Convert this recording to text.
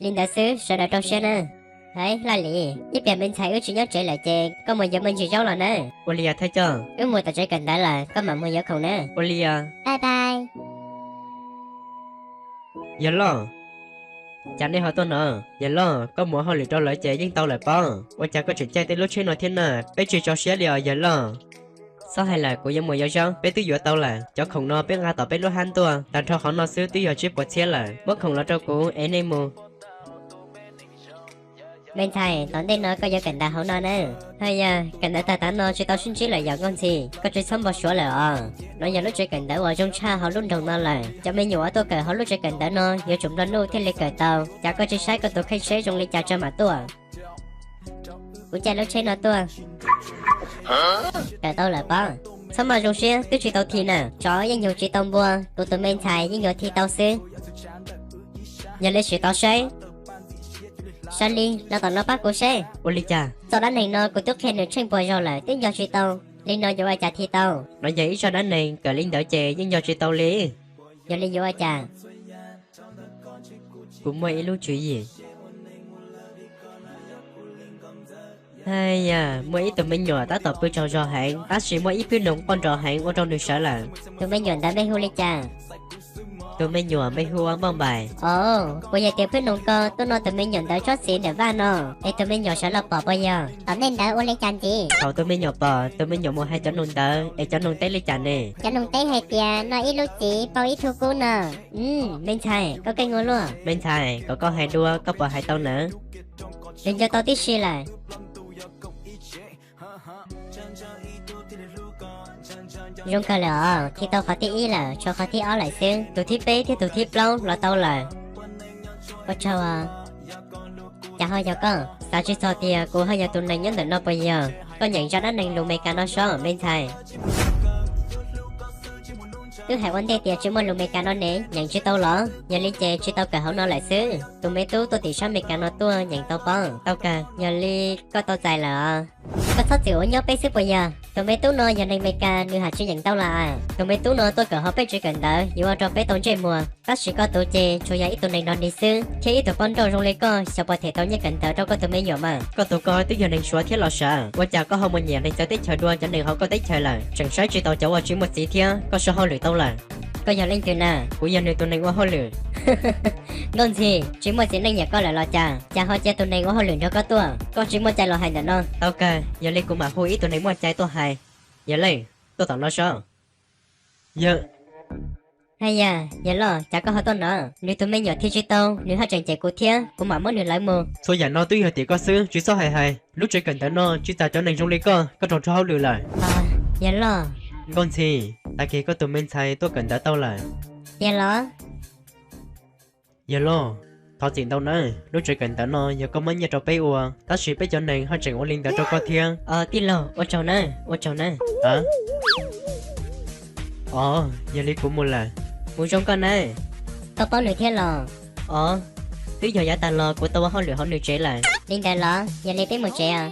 Li ntawd xwb, sawv daws rau siab nawb. Hais Laj Lis, ib pliag me ntxhais wb tsis nyob tsev lawm ces koj mus yuav me ntsis zaub los nawb. Ua li os thawj coj. Wb mus tom tsev kawm ntawv lawm, koj mam mus yuav khoom nawb. Ua li os. Yawg loj, cas nej ho tuaj no? Yawg loj, koj mus ua hauj lwm rau lawv ces yeej tau lawm pob. Ua cas koj tseem caij tej lub tsheb no thiab na? Peb tsis tso siab li os yawg loj. Txhob hais lawm, kuv yuav mus yuav zaub, peb twb yuav tau lawm. Cov khoom no peb nqa tom peb lub hab tuaj, tag nrho qhov no xwb twb yog tsib puas txhiab lawm. Muab khoom los rau kuv es nej mus. Me ntxhais, tom ntej no koj yuav kawm ntawv hauv no na. Haj yog, kawm ntawv tag tav no tsis tau sib ntsib lawm yom Nkauj Ntxhi? Koj tsis txhob npau suav lawm os. No yog lub tsev kawm ntawv uas zoo tshaj hauv lub nroog no lawm. Cov me nyuam uas tuaj kawm hauv lub tsev kawm ntawv no yuav tsum nplua nuj thiaj li kawm tau. Cas koj tsis saib koj tus kheej seb zoo li cas tso mam tuaj. Kuv caij lub tsheb no tuaj. Kawm tau lawm pob. Txhob maj zoo siab, twb tsis tau thi na. Tsov yeej yug tsis tau npua, kuv tus me ntxhais yeej yuav thi tau xwb. Yog li sim tov saib. Saib li, los tom no pab kuv seb. Ua li cas? Txoj dab neeg no kuv twb qhia nws tsheej puas zaug lawm twb nco tsis tau. Li no yuav ua cas thi tau? No yog ib zaj dab neeg, kawm li ntawd ces yeej nco tsis tau li. Yog li yuav ua cas? Kuv muaj ib lub tswv yim. Haj yam, muaj ib tug me nyuam tab tom pw tsaug zog heev, tab sis muaj ib phwb noog quaj nrov heev ua rau nws sawv lawm. Tus me nyuam ntawd npe hu li cas? Tus me nyuam npe hu ua Npauj Npaim. Os, puas yog tias phwb noog ko tuaj no tus me nyuam ntawd tsob txiv ntawm vaj no, es tus me nyuam sawv los pom puas yog? Tom ntej ntawd ua li cas ntxiv? Thaum tus me nyuam pom, tus me nyuam mus hais cov noog ntawd, es cov noog teb li cas ne? Cov noog teb hais tias noj ib lub txiv pauj ib tug kub no. Me ntxhais, koj keej ua luaj. Me ntxhais, kom koj hais dua, koj puas hais tau nawb? Nws nco tau tib si lawm. Zoo kawg lawm os, thi tau qhov thib ib lawm, tshuav qhov thib ob lawm xwb. Tus thib peb thiab tus thib plaub los tau lawm. Ua tsaug os. Cas ho yog koj? Xav tsis txog tias kuv ho yog tus neeg nyob ntawm no puas yog? Koj nyeem zaj dab neeg lus Meskas no sob me ntxhais. Twb hais ua ntej tias tsis muaj lus Meskas no ne, nyeem tsis tau los? Yog li ces tsis tau kawm hauv no lawm xwb. Tus me tub tuaj tim sab Meskas no tuaj nyeem tau pob? Tau kawg, yog li koj tau txais lawm os. Koj txhob txwm ua nyob peb xwb puas yog? Tus me tub no yog neeg Meskas, nws haj tsis nyeem tau lawm. Tus me tub no tuaj kawm hauv peb tsev kawm ntawv yuav ua rau peb tau ntsej muag, tab sis koj tus ces tsuas yog ib tug neeg nrog dig xwb, thiab ib tug poj nrauj zoo li koj xyov puas them tau nyiaj kawm ntawv rau koj tus me nyuam mas. Koj tus ko twb yog neeg Suav thiab los sav, ua cas koj ho mus nyiam neeg txawv teb chaws dua cov neeg hauv koj teb chaws lawm? Tseem saib tsis taus cov uas tsis muaj txiv thiab, koj so hauj lwm tau lawm. Koj yog leej twg na? Kuv yog nws tus neeg ua hauj lwm. Nkauj Ntxhi, tsis muaj txiv neej nyiam koj lawm los cas? Cas ho cia tus neeg ua hauj lwm nrog koj tuaj? Koj tsis muaj cai los hais ntawm no. Tau kawg, yog li kuv mam hu ib tug neeg muaj cai tuaj hais. Yog leej, tuaj tom no sob. Yog. Haj yam, yawg loj, cas koj ho tuaj no? Nws tus me nyuam thi tsis tau, nws haj tseem cem kuv thiab, kuv mam muab nws lawv mus. Txhua yam no twb yog tim koj xwb, tsis txhob hais hais. Lub tsev kawm ntawv no tsis txais cov neeg zoo li koj, koj raug rau hauj lwm lawm. Yawg loj. Nkauj Ntxhi, tag kis koj tus me ntxhais tuaj kawm ntawv tau lawm. Yawg loj. Yawg loj, thov txim ntau nawb, lub tsev kawm ntawv no yog koj muab nyiaj rau peb ua, tab sis peb cov neeg haj tseem ua li ntawd rau koj thiab. Tij laug, ua tsaug nawb, ua tsaug nawb. Os, yog li kuv mus lawm. Mus zoo koj nawb. Koj paub nws thiab los? Os, twb yog yav tag los kuv tau ua hauj lwm hauv nws tsev lawm. Li ntawd los, yog li peb mus tsev os.